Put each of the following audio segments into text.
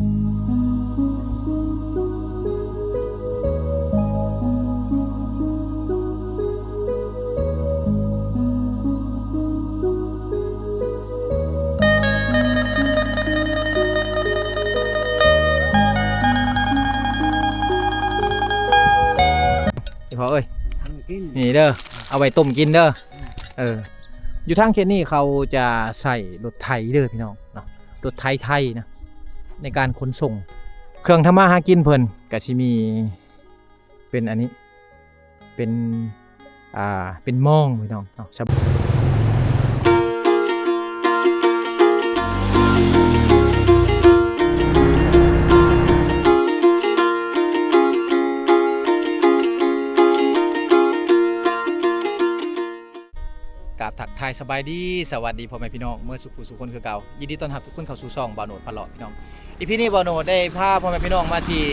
ອີพ่อเอ้ย ทำกิน นี่เด้อ เอาไว้ต้มกินเด้อ อืม เออ อยู่ทางเขตนี้เขาจะใช้รถไถเด้อพี่น้องเนาะ รถไถไถนะ ในการขนส่ง เครื่องทำมาหากินเพิ่นก็สิมี เป็นอันนี้ เป็น อ่า เป็นมองพี่น้องเนาะ กราบทักทายสบายดี สวัสดีพ่อแม่พี่น้องเมิดสุขุสุคนคือเก่า ยินดีต้อนรับทุกคนเข้าสู่ช่องบ่าวโนดพาเลาะพี่น้อง อีพีนี้บ่าวโนดได้พาพ่อแม่พี่น้องมาที่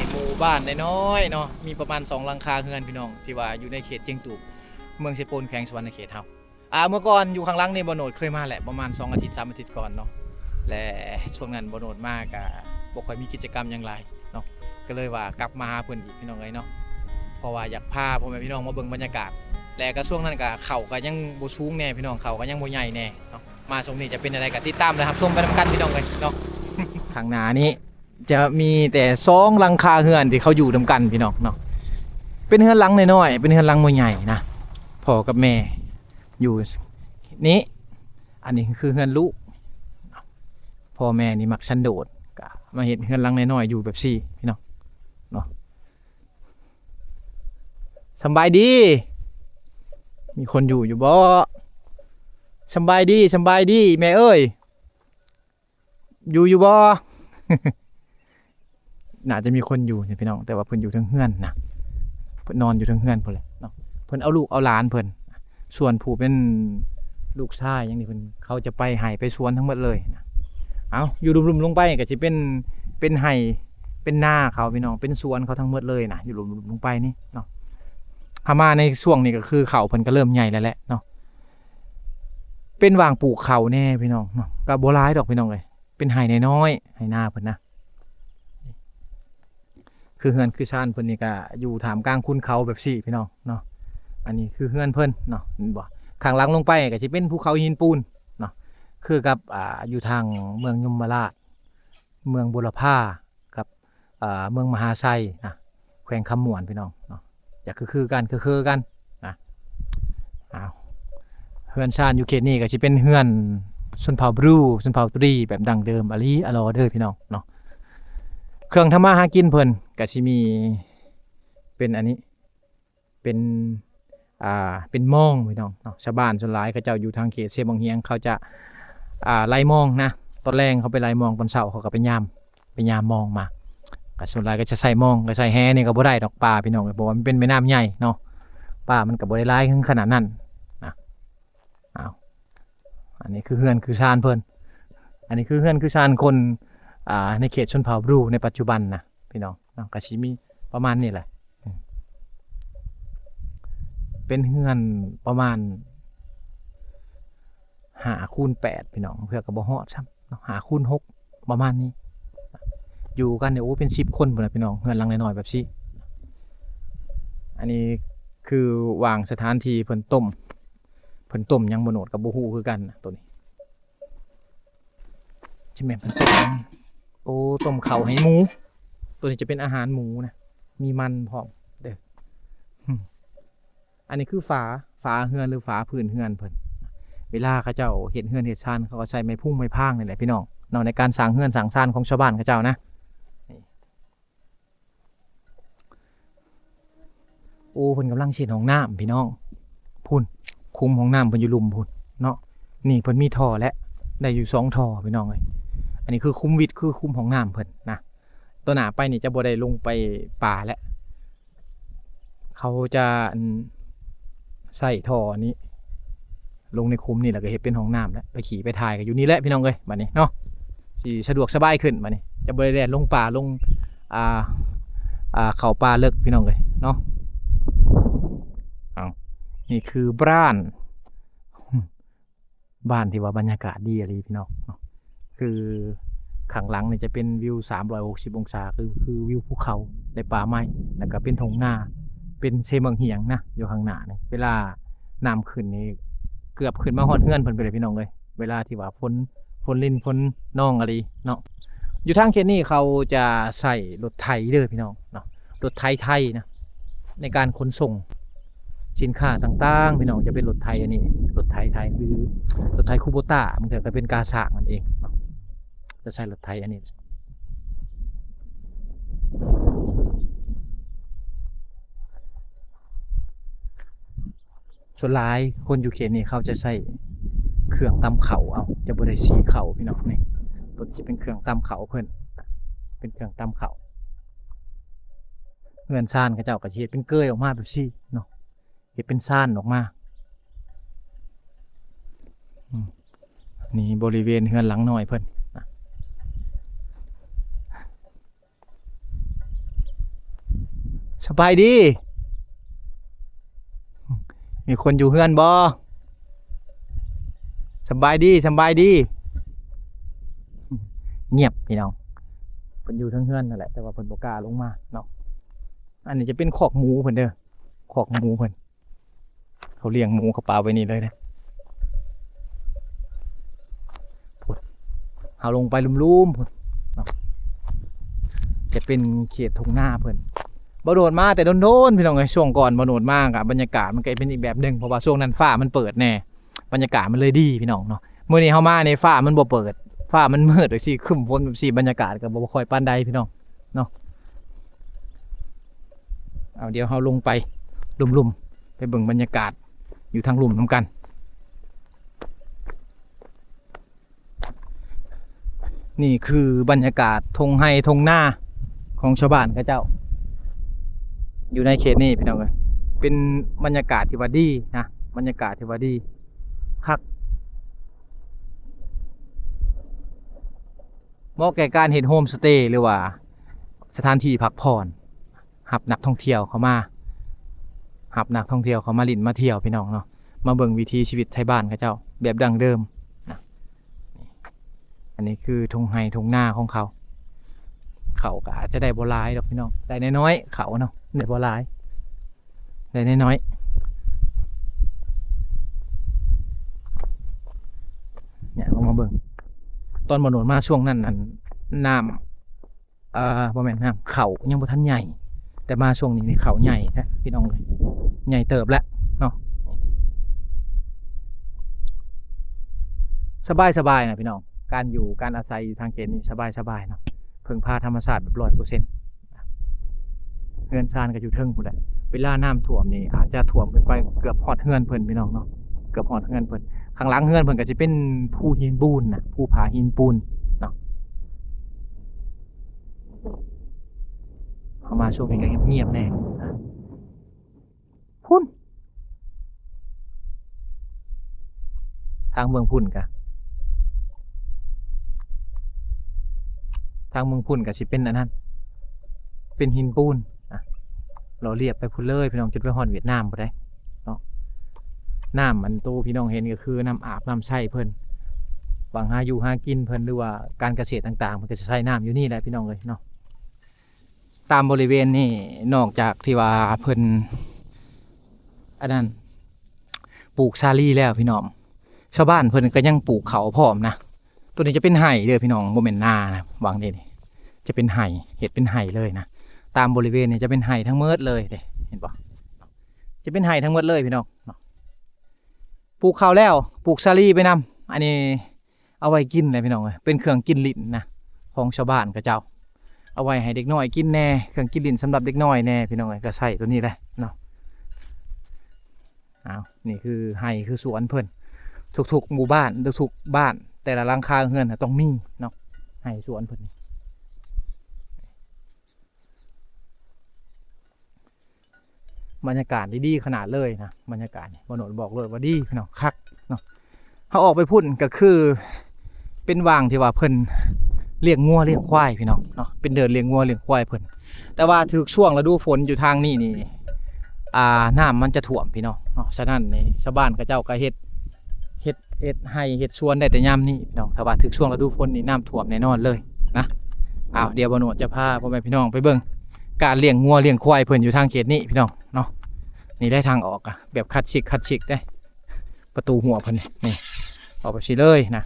หมู่บ้านน้อยๆเนาะ มีประมาณสองหลังคาเฮือนพี่น้อง ที่ว่าอยู่ในเขตเจียงตูบ เมืองเซโปน แขวงสะหวันนะเขตเฮา อ่า เมื่อก่อนอยู่ข้างหลังนี่บ่าวโนดเคยมาแหละ ประมาณสองอาทิตย์สามอาทิตย์ก่อนเนาะ และช่วงนั้นบ่าวโนดมาก็บ่ค่อยมีกิจกรรมหยังหลายเนาะ ก็เลยว่ากลับมาหาเพิ่นอีกพี่น้องเอ้ยเนาะ เพราะว่าอยากพาพ่อแม่พี่น้องมาเบิ่งบรรยากาศ และก็ช่วงนั้นก็ข้าวก็ยังบ่สูงแน่พี่น้อง ข้าวก็ยังบ่ใหญ่แน่เนาะ มาช่วงนี้จะเป็นจั่งใดก็ติดตามและรับชมไปนำกันพี่น้องเอ้ยเนาะ ข้างหน้านี้จะมีแต่สองหลังคาเฮือนที่เขาอยู่นำกันพี่น้องเนาะ เป็นเฮือนหลังน้อยๆ เป็นเฮือนหลังบ่ใหญ่นะ พ่อกับแม่ อยู่นี่ อันนี้คือเฮือนลูก พ่อแม่นี่มักสันโดษ ก็มาเฮ็ดเฮือนหลังน้อยๆ อยู่แบบซี่พี่น้องเนาะ สำบายดี มีคนอยู่อยู่บ่ สำบายดี สำบายดี แม่เอ้ย อยู่อยู่บ่ น่าจะมีคนอยู่นี่พี่น้อง แต่ว่าเพิ่นอยู่เทิงเฮือนนะ เพิ่นนอนอยู่เทิงเฮือนพุ้นแหละเนาะ เพิ่นเอาลูกเอาหลานเพิ่น ส่วนผู้เป็นลูกชายหยังนี่ เพิ่น เขาจะไปไฮ่ไปสวนทั้งหมดเลยนะ เอ้า อยู่ลุ่มๆลงไปก็สิเป็น เป็นไฮ่เป็นนาเขาพี่น้อง เป็นสวนเขาทั้งหมดเลยนะ อยู่ลุ่มๆลงไปนี่เนาะ ถ้ามาในช่วงนี้ก็คือข้าวเพิ่นก็เริ่มใหญ่แล้วแหละเนาะ เป็นหว่างปลูกข้าวแน่พี่น้องเนาะ ก็บ่หลายดอกพี่น้องเอ้ย เป็นไฮ่น้อยๆ ไฮ่นาเพิ่นนะ คือเฮือนคือซานเพิ่นนี่ก็อยู่ท่ามกลางขุนเขาแบบซี่พี่น้องเนาะ อันนี้คือเฮือนเพิ่นเนาะ เห็นบ่ ข้างหลังลงไปก็สิเป็นภูเขาหินปูนเนาะ คือกับ อ่า อยู่ทางเมืองยมราช เมืองบุรพา กับ อ่า เมืองมหาไชนะ แขวงคำม่วนพี่น้องเนาะ อยากคือๆกัน คือๆกันนะ อ้าว เฮือนซานอยู่เขตนี้ก็สิเป็นเฮือนชนเผ่าบรู ชนเผ่าตรีแบบดั้งเดิมอะลีอะลอเด้อพี่น้องเนาะ เครื่องทำมาหากินเพิ่นก็สิมี เป็นอันนี้ เป็น อ่า เป็นมองพี่น้องเนาะ ชาวบ้านส่วนหลายเขาเจ้าอยู่ทางเขตเซบางเฮียง เขาจะ อ่า ไล่มองนะ ตอนแลงเขาไปไล่มอง ตอนเช้าเขาก็ไปยาม ไปยามมองมา ก็ส่วนหลายก็จะใส่มอง ก็ใส่แหนี่ก็บ่ได้ดอกปลาพี่น้อง เพราะว่ามันเป็นแม่น้ำใหญ่เนาะ ปลามันก็บ่ได้หลายถึงขนาดนั้นนะ อ้าว อันนี้คือเฮือนคือซานเพิ่น อันนี้คือเฮือนคือซานคน อ่า ในเขตชนเผ่าบรูในปัจจุบันนะพี่น้องเนาะ ก็สิมีประมาณนี้แหละ อืม เป็นเฮือนประมาณห้าคูณแปดพี่น้อง เทื่อก็บ่ฮอดซ้ำเนาะ ห้าคูณหก ประมาณนี้ อยู่กันเนี่ย โอ้ เป็นสิบคนพุ้นน่ะพี่น้อง เฮือนหลังน้อยๆแบบซี่ อันนี้คือวางสถานที่เพิ่นต้ม เพิ่นต้มหยังบ่โนดก็บ่ฮู้คือกันนะ ตัวนี้ ใช่ไหม เพิ่นต้มหยัง โอ้ ต้มข้าวให้หมู ตัวนี้จะเป็นอาหารหมูนะ มีมันพร้อมเด้อ อืม อันนี้คือฝา ฝาเฮือนหรือฝาพื้นเฮือนเพิ่น เวลาเขาเจ้าเฮ็ดเฮือนเฮ็ดซาน เขาก็ใช้ไม้พุงไม้พางนี่แหละพี่น้องเนาะ ในการสร้างเฮือนสร้างซานของชาวบ้านเขาเจ้านะ นี่ โอ้ เพิ่นกำลังสิเฮ็ดห้องน้ำพี่น้อง พุ้น คุมห้องน้ำเพิ่นอยู่ลุ่มพุ้นเนาะ นี่เพิ่นมีท่อแล้ว ได้อยู่สองท่อพี่น้องเอ้ย อันนี้คือคุมวิทย์ คือคุมห้องน้ำเพิ่นนะ ต่อหน้าไปนี่จะบ่ได้ลงไปป่าแล้ว เขาจะ อัน ใส่ท่ออันนี้ ลงในคุมนี่ แล้วก็เฮ็ดเป็นห้องน้ำแล้ว ไปขี่ไปถ่ายก็อยู่นี่แหละพี่น้องเอ้ย บัดนี้เนาะ สิสะดวกสบายขึ้นบัดนี้ จะบ่ได้แล่นลงป่า ลง อ่า อ่า เข้าป่าเลิกพี่น้องเอ้ยเนาะ เอา นี่คือบ้าน บ้านที่ว่าบรรยากาศดีอีหลีพี่น้องเนาะ คือ ຂ້າງຫຼັງນີ້ຈະເປັນວິວສາມຮ້ອຍຫົກສິບອົງສາ ຄື ຄືວິວພູເຂົາ ແລະ ປ່າໄມ້ ແລ້ວກໍເປັນທົ່ງນາ ເປັນເຊເມືອງຫຽງນະ ຢູ່ຂ້າງໜ້ານີ້. ເວລານ້ຳຂຶ້ນນີ້ ເກືອບຂຶ້ນມາຮອດເຮືອນເພິ່ນໄປເລີຍ ພີ່ນ້ອງເອີຍ. ເວລາທີ່ວ່າຝົນ ຝົນລິນ ຝົນນອງອີ່ຫຼີເນາະ. ຢູ່ທາງເຂດນີ້ເຂົາຈະໃຊ້ລົດໄຖເດີ ພີ່ນ້ອງເນາະ, ລົດໄຖໄທນະ ໃນການຂົນສົ່ງສິນຄ້າຕ່າງໆ ພີ່ນ້ອງ. ຈະເປັນລົດໄຖອັນນີ້ ລົດໄຖໄທ ຫຼື ລົດໄຖຄູໂບຕ້າ ບາງເທື່ອກໍເປັນກາຊ່າງນັ້ນເອງເນາະ, ຈະໃຊ້ລົດໄຖອັນນີ້. ສ່ວນຫຼາຍຄົນຢູ່ເຂດນີ້ເຂົາຈະໃຊ້ເຄື່ອງຕຳເຂົ້າເອົາ, ຈະບໍ່ໄດ້ສີເຂົ້າ ພີ່ນ້ອງ. ນີ້ ໂຕນີ້ຈະເປັນເຄື່ອງຕຳເຂົ້າເພິ່ນ ເປັນເຄື່ອງຕຳເຂົ້າ. ເຮືອນຊານເຂົາເຈົ້າກໍຊິເຮັດເປັນເກີຍອອກມາແບບຊີ້ເນາະ, ເຮັດເປັນຊານອອກມາ. ອືມ ນີ້ບໍລິເວນເຮືອນຫຼັງນ້ອຍເພິ່ນນະ. ສະບາຍດີ. ມີຄົນຢູ່ເຮືອນບໍ່? ສະບາຍດີ ສະບາຍດີ. ງຽບ ພີ່ນ້ອງ. ເພິ່ນຢູ່ເທິງເຮືອນນັ້ນແຫຼະ ແຕ່ວ່າເພິ່ນບໍ່ກ້າລົງມາເນາະ. ອັນນີ້ຈະເປັນຄອກໝູເພິ່ນເດີ, ຄອກໝູເພິ່ນ. ເຂົາລ້ຽງໝູເຂົາປາໄວ້ນີ້ເລີຍເດ້. ພຸ້ນ ເຮົາລົງໄປລຸ່ມໆ ພຸ້ນເນາະ, ຈະເປັນເຂດທົ່ງນາເພິ່ນ. ບໍ່ໂດນມາແຕ່ດົນໆ ພີ່ນ້ອງເອີຍ. ຊ່ວງກ່ອນບໍ່ໂດນມາກະບັນຍາກາດມັນກະເປັນອີກແບບໜຶ່ງ, ເພາະວ່າຊ່ວງນັ້ນຟ້າມັນເປີດແດ່, ບັນຍາກາດມັນເລີຍດີ ພີ່ນ້ອງເນາະ. ມື້ນີ້ເຮົາມານີ້ຟ້າມັນບໍ່ເປີດ, ຟ້າມັນມືດແບບຊີ້ ຄຶ້ມຝົນແບບຊີ້ ບັນຍາກາດກໍບໍ່ ບໍ່ຄ່ອຍປານໃດ ພີ່ນ້ອງເນາະ. ເອົາ ດຽວເຮົາລົງໄປລຸ່ມໆ ໄປເບິ່ງບັນຍາກາດຢູ່ທາງລຸ່ມນຳກັນ. ນີ້ຄືບັນຍາກາດທົ່ງໄຮ່ທົ່ງນາຂອງຊາວບ້ານເຂົາເຈົ້າ ຢູ່ໃນເຂດນີ້ ພີ່ນ້ອງເອີຍ. ເປັນບັນຍາກາດທີ່ວ່າດີນະ, ບັນຍາກາດທີ່ວ່າດີຄັກ. ເໝາະແກ່ການເຮັດໂຮມສະເຕ ຫຼືວ່າສະຖານທີ່ພັກຜ່ອນ, ຮັບນັກທ່ອງທ່ຽວເຂົ້າມາ, ຮັບນັກທ່ອງທ່ຽວເຂົ້າມາຫຼິ້ນມາທ່ຽວ ພີ່ນ້ອງເນາະ, ມາເບິ່ງວິຖີຊີວິດໄທບ້ານເຂົາເຈົ້າແບບດັ້ງເດີມນະ. ອັນນີ້ຄືທົ່ງໄຮ່ທົ່ງນາຂອງເຂົາ. ເຂົ້າກໍອາດຈະໄດ້ບໍ່ຫຼາຍດອກ ພີ່ນ້ອງ, ໄດ້ນ້ອຍໆ ເຂົ້າເນາະ, ໄດ້ບໍ່ຫຼາຍ. ໄດ້ນ້ອຍໆ ເນຍ ລົງມາເບິ່ງ. ຕອນບໍ່ໂດນມາຊ່ວງນັ້ນ ອັນ ນ້ຳ ເອີ ບໍ່ແມ່ນນ້ຳ ເຂົ້າຍັງບໍ່ທັນໃຫຍ່, ແຕ່ມາຊ່ວງນີ້ນີ້ເຂົ້າໃຫຍ່ແທ້ ພີ່ນ້ອງເອີຍ, ໃຫຍ່ເຕີບແລ້ວເນາະ. ສະບາຍໆ ນະ ພີ່ນ້ອງ, ການຢູ່ການອາໄສຢູ່ທາງເຂດນີ້ສະບາຍໆ ເນາະ, ເພິ່ງພາທຳມະຊາດແບບຮ້ອຍເປີເຊັນ. ເຮືອນຊານກໍຢູ່ເທິງພຸ້ນແຫຼະ. ເວລານ້ຳຖ້ວມນີ້ອາດຈະຖ້ວມຂຶ້ນໄປເກືອບຮອດເຮືອນເພິ່ນ ພີ່ນ້ອງເນາະ, ເກືອບຮອດເຮືອນເພິ່ນ. ຂ້າງຫຼັງເຮືອນເພິ່ນກໍຊິເປັນພູຫີນປູນນະ, ພູຜາຫີນປູນເນາະ. ເຮົາມາຊ່ວງນີ້ກໍງຽບໆ ແດ່. ພຸ້ນ ທາງເບື້ອງພຸ້ນກະ ທາງເບື້ອງພຸ້ນກະຊິເປັນອັນນັ້ນ ເປັນຫີນປູນ ອ່ະ ຫຼໍ່ລຽບໄປພຸ້ນເລີຍ ພີ່ນ້ອງ, ຈົນໄປຮອດຫວຽດນາມພຸ້ນໃດ໋ເນາະ. ນ້ຳອັນໂຕພີ່ນ້ອງເຫັນກໍຄືນ້ຳອາບນ້ຳໃຊ້ເພິ່ນ, ຫວັງຫາຢູ່ຫາກິນເພິ່ນ ຫຼືວ່າການກະເສດຕ່າງໆ ເພິ່ນກໍຈະໃຊ້ນ້ຳຢູ່ນີ້ແຫຼະ ພີ່ນ້ອງເອີຍເນາະ. ຕາມບໍລິເວນນີ້ ນອກຈາກທີ່ວ່າເພິ່ນ ອັນນັ້ນ ປູກສາລີແລ້ວພີ່ນ້ອງ, ຊາວບ້ານເພິ່ນກໍຍັງປູກເຂົ້າພ້ອມນະ. ໂຕນີ້ຈະເປັນໄຮ່ເດີພີ່ນ້ອງ, ບໍ່ແມ່ນນານະ, ຫວ່າງນີ້ນີ້ຈະເປັນໄຮ່, ເຮັດເປັນໄຮ່ເລີຍນະ. ຕາມບໍລິເວນນີ້ຈະເປັນໄຮ່ທັງໝົດເລີຍເດ້, ເຫັນບໍ່? ຈະເປັນໄຮ່ທັງໝົດເລີຍພີ່ນ້ອງເນາະ. ປູກເຂົ້າແລ້ວ ປູກສາລີໄປນຳ. ອັນນີ້ ເອົາໄວ້ກິນແຫຼະພີ່ນ້ອງເອີຍ, ເປັນເຄື່ອງກິນຫຼິ້ນນະ ຂອງຊາວບ້ານເຂົາເຈົ້າ, ເອົາໄວ້ໃຫ້ເດັກນ້ອຍກິນແດ່, ເຄື່ອງກິນຫຼິ້ນສຳລັບເດັກນ້ອຍແດ່ ພີ່ນ້ອງເອີຍ, ກໍໃຊ້ໂຕນີ້ແຫຼະເນາະ. ອ້າວ ນີ້ຄືໄຮ່ຄືສວນເພິ່ນ, ທຸກໆໝູ່ບ້ານ ທຸກໆບ້ານ ແຕ່ລະຫຼັງຄາເຮືອນນະຕ້ອງມີເນາະ, ໄຮ່ສວນເພິ່ນນີ້. ບັນຍາກາດນີ້ດີຂະໜາດເລີຍນະ, ບັນຍາກາດນີ້ ບ່າວໂນດບອກໂລດວ່າດີພີ່ນ້ອງ, ຄັກເນາະ. ເຮົາອອກໄປພຸ້ນກໍຄືເປັນຫວ່າງທີ່ວ່າເພິ່ນລ້ຽງງົວລ້ຽງຄວາຍພີ່ນ້ອງເນາະ, ເປັນເດີ່ນລ້ຽງງົວລ້ຽງຄວາຍເພິ່ນ. ແຕ່ວ່າຖືກຊ່ວງລະດູຝົນຢູ່ທາງນີ້ນີ້ ອ່າ ນ້ຳມັນຈະຖ້ວມພີ່ນ້ອງເນາະ, ສະນັ້ນນີ້ຊາວບ້ານເຂົາເຈົ້າກໍເຮັດ ເຮັດ ເຮັດໄຮ່ເຮັດສວນໄດ້ແຕ່ຍາມນີ້ພີ່ນ້ອງ. ຖ້າວ່າຖືກຊ່ວງລະດູຝົນນີ້ ນ້ຳຖ້ວມແນ່ນອນເລີຍ ນະ. ອ້າວ ດຽວບ່າວໂນດຈະພາພໍ່ແມ່ພີ່ນ້ອງໄປເບິ່ງການລ້ຽງງົວລ້ຽງຄວາຍເພິ່ນຢູ່ທາງເຂດນີ້ພີ່ນ້ອງເນາະ. ນີ້ໄດ້ທາງອອກ ອະ ແບບຄລາສສິກ ຄລາສສິກເດ້ ປະຕູຮົ້ວເພິ່ນນີ້ ນີ້ ອອກໄປຊີ້ເລີຍນະ.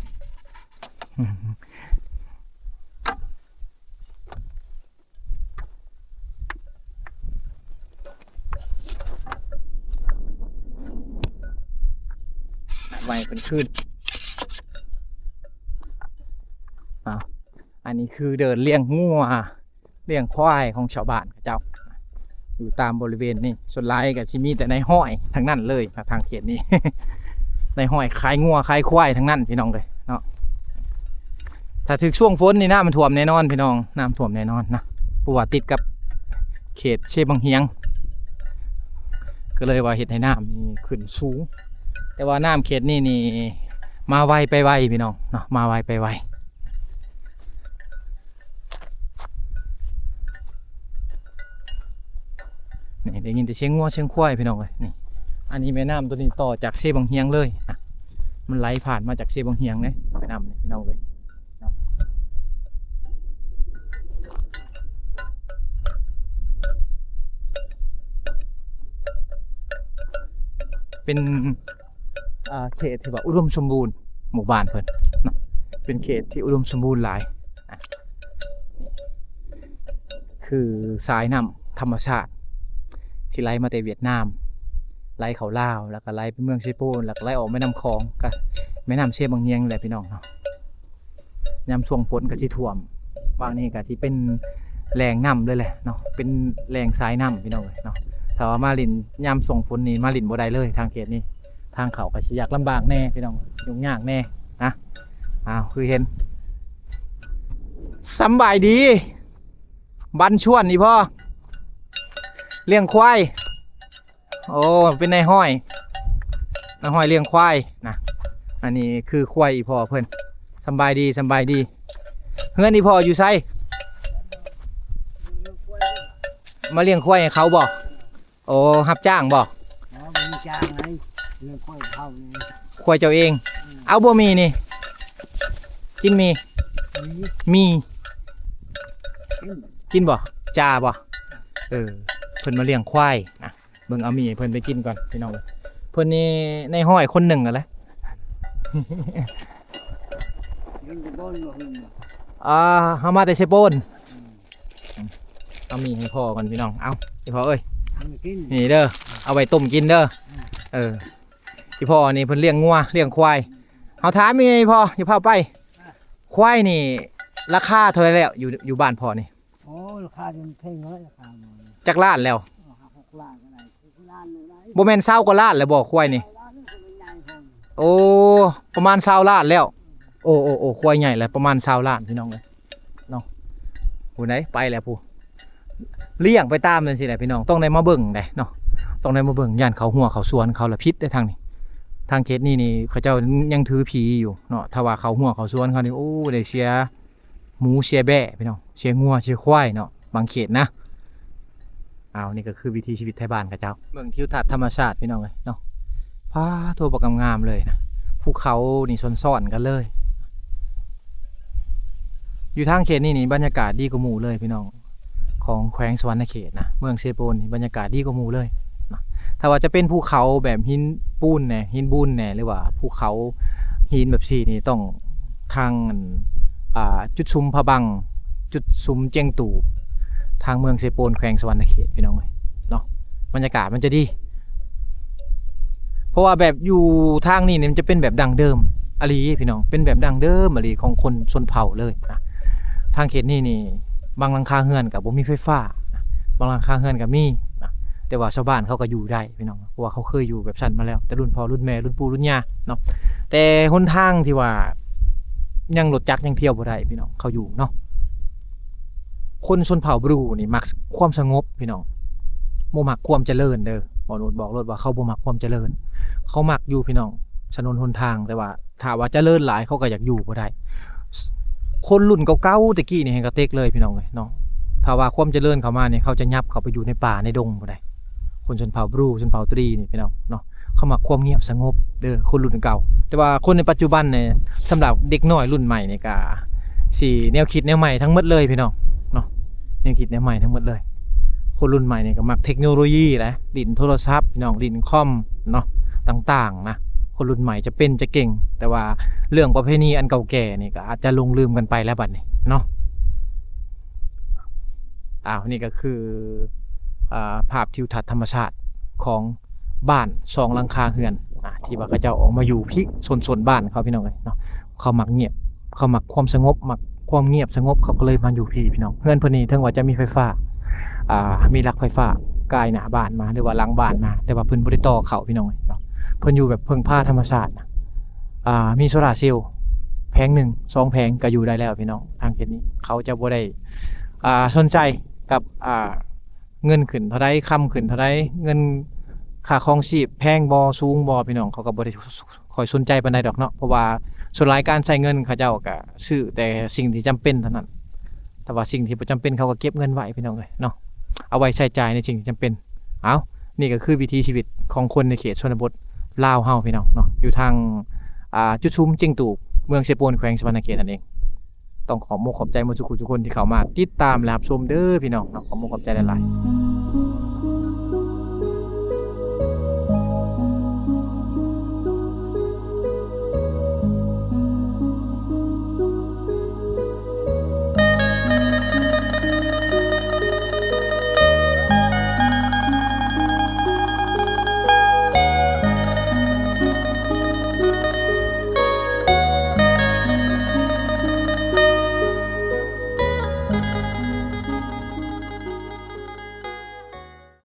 ໄວ້ເພິ່ນຄືນ. ອ້າວ ອັນນີ້ຄືເດີ່ນລ້ຽງງົວລ້ຽງຄວາຍຂອງຊາວບ້ານເຂົາເຈົ້າ ຢູ່ຕາມບໍລິເວນນີ້. ສ່ວນຫຼາຍກໍຊິມີແຕ່ນາຍຮ້ອຍທັງນັ້ນເລີຍນະ ທາງເຂດນີ້ ນາຍຮ້ອຍຂາຍງົວຂາຍຄວາຍທັງນັ້ນພີ່ນ້ອງເອີຍເນາະ. ຖ້າຖືກຊ່ວງຝົນນີ້ນ້ຳຖ້ວມແນ່ນອນພີ່ນ້ອງ ນ້ຳຖ້ວມແນ່ນອນນະ ເພາະວ່າຕິດກັບເຂດເຊບັງຮຽງ ກໍເລີຍວ່າເຮັດໃຫ້ນ້ຳນີ້ຂຶ້ນສູງ. ແຕ່ວ່ານ້ຳເຂດນີ້ນີ້ມາໄວໄປໄວພີ່ນ້ອງເນາະ ມາໄວໄປໄວ. ນີ້ໄດ້ຍິນແຕ່ສຽງງົວສຽງຄວາຍພີ່ນ້ອງເອີຍ. ນີ້ ອັນນີ້ແມ່ນ້ຳໂຕນີ້ຕໍ່ຈາກເຊບັງຮຽງເລີຍນະ ມັນໄຫຼຜ່ານມາຈາກເຊບັງຮຽງເດ້ ແມ່ນ້ຳນີ້ພີ່ນ້ອງເອີຍ. ເປັນ ອ່າ ເຂດທີ່ວ່າອຸດົມສົມບູນ ໝູ່ບ້ານເພິ່ນເນາະ ເປັນເຂດທີ່ອຸດົມສົມບູນຫຼາຍນະ. ຄືສາຍນ້ຳທຳມະຊາດທີ່ໄຫຼມາແຕ່ຫວຽດນາມ ໄຫຼເຂົ້າລາວ ແລ້ວກໍໄຫຼໄປເມືອງເຊໂປນ ແລ້ວກໍໄຫຼອອກແມ່ນ້ຳຂອງ ກໍແມ່ນ້ຳເຊບັງຮຽງນີ້ແຫຼະພີ່ນ້ອງເນາະ. ຍາມຊ່ວງຝົນກໍຊິຖ້ວມ ຫວ່າງນີ້ກໍຊິເປັນແຫຼ່ງນ້ຳເລີຍແຫຼະເນາະ ເປັນແຫຼ່ງສາຍນ້ຳພີ່ນ້ອງເອີຍເນາະ. ຖ້າວ່າມາຫຼິ້ນຍາມຊ່ວງຝົນນີ້ ມາຫຼິ້ນບໍ່ໄດ້ເລີຍທາງເຂດນີ້. ທາງເຂົ້າກໍຊິຍາກລຳບາກແດ່ພີ່ນ້ອງ ຫຍຸ້ງຍາກແດ່ນະ. ອ້າວ ຄືເຫັນ ສຳບາຍດີ ບັນຊວນ ອີ່ພໍ່ ລ້ຽງຄວາຍ. ໂອ້ ເປັນນາຍຮ້ອຍ ນາຍຮ້ອຍລ້ຽງຄວາຍນະ. ອັນນີ້ຄືຄວາຍອີ່ພໍ່ເພິ່ນ. ສຳບາຍດີ ສຳບາຍດີ. ເຮືອນອີ່ພໍ່ຢູ່ໃສ? ມາລ້ຽງຄວາຍໃຫ້ເຂົາບໍ່? ໂອ້ ຮັບຈ້າງບໍ່? ບໍ່ມີຈ້າງເລີຍ ເລື່ອງຄວາຍເຮົານີ້ ຄວາຍເຈົ້າເອງ. ອືມ ເອົາບໍ່ໝີ່ນີ້ ກິນໝີ່? ມີ ໝີ່ ກິນ ກິນບໍ່? ຈ້າບໍ່? ເອີ ເພິ່ນມາລ້ຽງຄວາຍນະ. ເບິ່ງເອົາໝີ່ໃຫ້ເພິ່ນໄປກິນກ່ອນພີ່ນ້ອງເອີຍ. ເພິ່ນນີ້ນາຍຮ້ອຍຄົນໜຶ່ງຫັ້ນແຫຼະ. ຍັງບໍ່ບໍ່ເຮືອນບໍ່? ອ່າ ເຮົາມາແຕ່ເຊໂປນ. ອືມ ເອົາໝີ່ໃຫ້ພໍ່ກ່ອນພີ່ນ້ອງ. ເອົາ ອີ່ພໍ່ເອີຍ ເອົາໄປກິນ ນີ້ເດີ ເອົາໄວ້ຕົ້ມກິນເດີ. ອືມ ເອີ ອີ່ພໍ່ນີ້ເພິ່ນລ້ຽງງົວລ້ຽງຄວາຍ. ເຮົາຖາມອີ່ພໍ່ ຢ່າພາໄປ ອ່າ ຄວາຍນີ້ລາຄາເທົ່າໃດແລ້ວ ຢູ່ ຢູ່ບ້ານພໍ່ນີ້? ໂອ້ ລາຄານີ້ມັນແພງເລີຍ ລາຄາມັນ ຈັກລ້ານແລ້ວ? ເອີ ຫ້າຫົກລ້ານກໍໄດ້ ສິບລ້ານກໍໄດ້. ບໍ່ແມ່ນຊາວກວ່າລ້ານແລ້ວບໍ່ຄວາຍນີ້? ຊາວລ້ານນີ້ກໍຍັງໃຫຍ່ພຸ້ນ. ໂອ້ ປະມານຊາວລ້ານແລ້ວ. ໂອ້ ໂອ້ ໂອ້ ຄວາຍໃຫຍ່ແລ້ວ ປະມານຊາວລ້ານພີ່ນ້ອງເອີຍເນາະ. ຜູ້ໃດໄປແລ້ວຜູ້ ລ້ຽງໄປຕາມນັ້ນຊີ້ແຫຼະພີ່ນ້ອງ ຕ້ອງໄດ້ມາເບິ່ງເດ້ເນາະ ຕ້ອງໄດ້ມາເບິ່ງ. ຢ້ານເຂົ້າຮົ້ວເຂົ້າສວນເຂົາລະຜິດເດ້ທາງນີ້. ທາງເຂດນີ້ນີ້ເຂົາເຈົ້າຍັງຖືຜີຢູ່ເນາະ ຖ້າວ່າເຂົ້າຮົ້ວເຂົ້າສວນເຂົານີ້ ໂອ້ ໄດ້ເສຍ ໝູເສຍແບ້ພີ່ນ້ອງ ເສຍງົວເສຍຄວາຍເນາະ ບາງເຂດນະ. ອ້າວ ນີ້ກໍຄືວິຖີຊີວິດໄທບ້ານເຂົາເຈົ້າ. ເບິ່ງທິວທັດທຳມະຊາດພີ່ນ້ອງເອີຍເນາະ. ປາໂທ້ ບັກງາມໆເລີຍນະ ພູເຂົານີ້ຊ້ອນໆກັນເລີຍ. ຢູ່ທາງເຂດນີ້ນີ້ບັນຍາກາດດີກວ່າໝູ່ເລີຍພີ່ນ້ອງ ຂອງແຂວງສະຫວັນນະເຂດນະ. ເມືອງເຊໂປນນີ້ບັນຍາກາດດີກວ່າໝູ່ເລີຍນະ. ຖ້າວ່າຈະເປັນພູເຂົາແບບຫີນປູນແດ່ ຫີນບູນແດ່ ຫຼືວ່າພູເຂົາຫີນແບບຊີ້ນີ້ ຕ້ອງທາງ ອ່າ ຈຸດຊຸມພະບັງ ຈຸດຊຸມຈຽງຕູບ ທາງເມືອງເຊໂປນ ແຂວງສະຫວັນນະເຂດ ພີ່ນ້ອງເອີຍເນາະ. ບັນຍາກາດມັນຈະດີ ເພາະວ່າແບບຢູ່ທາງນີ້ນີ້ມັນຈະເປັນແບບດັ້ງເດີມອີ່ຫຼີພີ່ນ້ອງ ເປັນແບບດັ້ງເດີມອີ່ຫຼີຂອງຄົນຊົນເຜົ່າເລີຍນະ. ທາງເຂດນີ້ນີ້ບາງຫຼັງຄາເຮືອນກໍບໍ່ມີໄຟຟ້ານະ ບາງຫຼັງຄາເຮືອນກໍມີນະ ແຕ່ວ່າຊາວບ້ານເຂົາກໍຢູ່ໄດ້ພີ່ນ້ອງ ເພາະວ່າເຂົາເຄີຍຢູ່ແບບຊັ້ນມາແລ້ວ ແຕ່ລຸ້ນພໍ່ລຸ້ນແມ່ລຸ້ນປູ່ລຸ້ນຍ່າເນາະ. ແຕ່ຫົນທາງທີ່ວ່າຍັງລົດຈັກຍັງທ່ຽວບໍ່ໄດ້ພີ່ນ້ອງ ເຂົາຢູ່ເນາະ. ຄົນຊົນເຜົ່າບຣູນີ້ມັກຄວາມສະຫງົບພີ່ນ້ອງ ບໍ່ມັກຄວາມຈະເລີນເດີ. ບໍ່ໜູດບອກໂລດວ່າເຂົາບໍ່ມັກຄວາມຈະເລີນ ເຂົາມັກຢູ່ພີ່ນ້ອງ ຖະໜົນຫົນທາງ ແຕ່ວ່າຖ້າວ່າຈະເລີນຫຼາຍເຂົາກໍຢາກຢູ່ບໍ່ໄດ້. ຄົນລຸ້ນເກົ່າໆແຕ່ກີ້ນີ້ແຮ່ງກະເຕັກເລີຍພີ່ນ້ອງເອີຍເນາະ. ຖ້າວ່າຄວາມຈະເລີນເຂົ້າມານີ້ ເຂົາຈະຫຍັບເຂົ້າໄປຢູ່ໃນປ່າໃນດົງພຸ້ນໃດ໋. ຄົນຊົນເຜົ່າບຣູ ຊົນເຜົ່າຕຣີນີ້ພີ່ນ້ອງເນາະ ເຂົາມັກຄວາມງຽບສະຫງົບເດີ ຄົນລຸ້ນເກົ່າ. ແຕ່ວ່າຄົນໃນປັດຈຸບັນນີ້ ສຳລັບເດັກນ້ອຍລຸ້ນໃໝ່ນີ້ກະ ຊິແນວຄິດແນວໃໝ່ທັງໝົດເລີຍພີ່ນ້ອງເນາະ ແນວຄິດແນວໃໝ່ທັງໝົດເລີຍ. ຄົນລຸ້ນໃໝ່ນີ້ກໍມັກເທັກໂນໂລຢີແຫຼະ ຫຼິ້ນໂທລະສັບພີ່ນ້ອງ ຫຼິ້ນຄອມເນາະ ຕ່າງໆນະ. ຄົນລຸ້ນໃໝ່ຈະເປັນຈະເກັ່ງ ແຕ່ວ່າເລື່ອງປະເພນີອັນເກົ່າແກ່ນີ້ກໍອາດຈະຫຼົງລືມກັນໄປແລ້ວບັດນີ້ເນາະ. ອ້າວ ນີ້ກໍຄື ອ່າ ພາບທິວທັດທຳມະຊາດຂອງບ້ານສອງຫຼັງຄາເຮືອນ ອ່າ ທີ່ວ່າເຂົາເຈົ້າອອກມາຢູ່ພີ້ ໂຊນໆບ້ານເຂົາ ພີ່ນ້ອງເອີຍເນາະ. ເຂົາມັກງຽບ ເຂົາມັກຄວາມສະຫງົບ ມັກຄວາມງຽບສະຫງົບ ເຂົາກໍເລີຍມາຢູ່ພີ້ພີ່ນ້ອງ. ເຮືອນເພິ່ນນີ້ເຖິງວ່າຈະມີໄຟຟ້າ ອ່າ ມີຫຼັກໄຟຟ້າກາຍໜ້າບ້ານມາ ຫຼືວ່າຫຼັງບ້ານມາ ແຕ່ວ່າເພິ່ນບໍ່ໄດ້ຕໍ່ເຂົ້າ ພີ່ນ້ອງເອີຍເນາະ. ເພິ່ນຢູ່ແບບເພິ່ງພາທຳມະຊາດນະ ອ່າ ມີໂຊລາເຊວແຜງໜຶ່ງສອງແຜງກໍຢູ່ໄດ້ແລ້ວພີ່ນ້ອງ. ທາງເຂດນີ້ເຂົາຈະບໍ່ໄດ້ ອ່າ ສົນໃຈກັບ ອ່າ ເງິນຂຶ້ນເທົ່າໃດ ຄຳຂຶ້ນເທົ່າໃດ ເງິນຄ່າຄອງຊີບແພງບໍ່ ສູງບໍ່ ພີ່ນ້ອງ ເຂົາກໍບໍ່ໄດ້ຄ່ອຍສົນໃຈປານໃດດອກເນາະ. ເພາະວ່າສ່ວນຫຼາຍການໃຊ້ເງິນ ເຂົາເຈົ້າກໍຊື້ແຕ່ສິ່ງທີ່ຈຳເປັນເທົ່ານັ້ນ ແຕ່ວ່າສິ່ງທີ່ບໍ່ຈຳເປັນ ເຂົາກໍເກັບເງິນໄວ້ ພີ່ນ້ອງເອີຍເນາະ ເອົາໄວ້ໃຊ້ຈ່າຍໃນສິ່ງທີ່ຈຳເປັນ. ເອົ້າ ນີ້ກໍຄືວິຖີຊີວິດຂອງຄົນໃນເຂດຊົນນະບົດລາວເຮົາ ພີ່ນ້ອງເນາະ ຢູ່ທາງ ອ່າ ຈຸດຊຸມຈຽງຕູບ ເມືອງເຊໂປນ ແຂວງສະຫວັນນະເຂດນັ້ນເອງ. ຕ້ອງຂອບມຸກຂອບໃຈໝົດທຸກຜູ້ທຸກຄົນທີ່ເຂົ້າມາຕິດຕາມ ແລະ ຮັບຊົມເດີ ພີ່ນ້ອງເນາະ. ຂອບມຸກຂອບໃຈຫຼາຍໆ.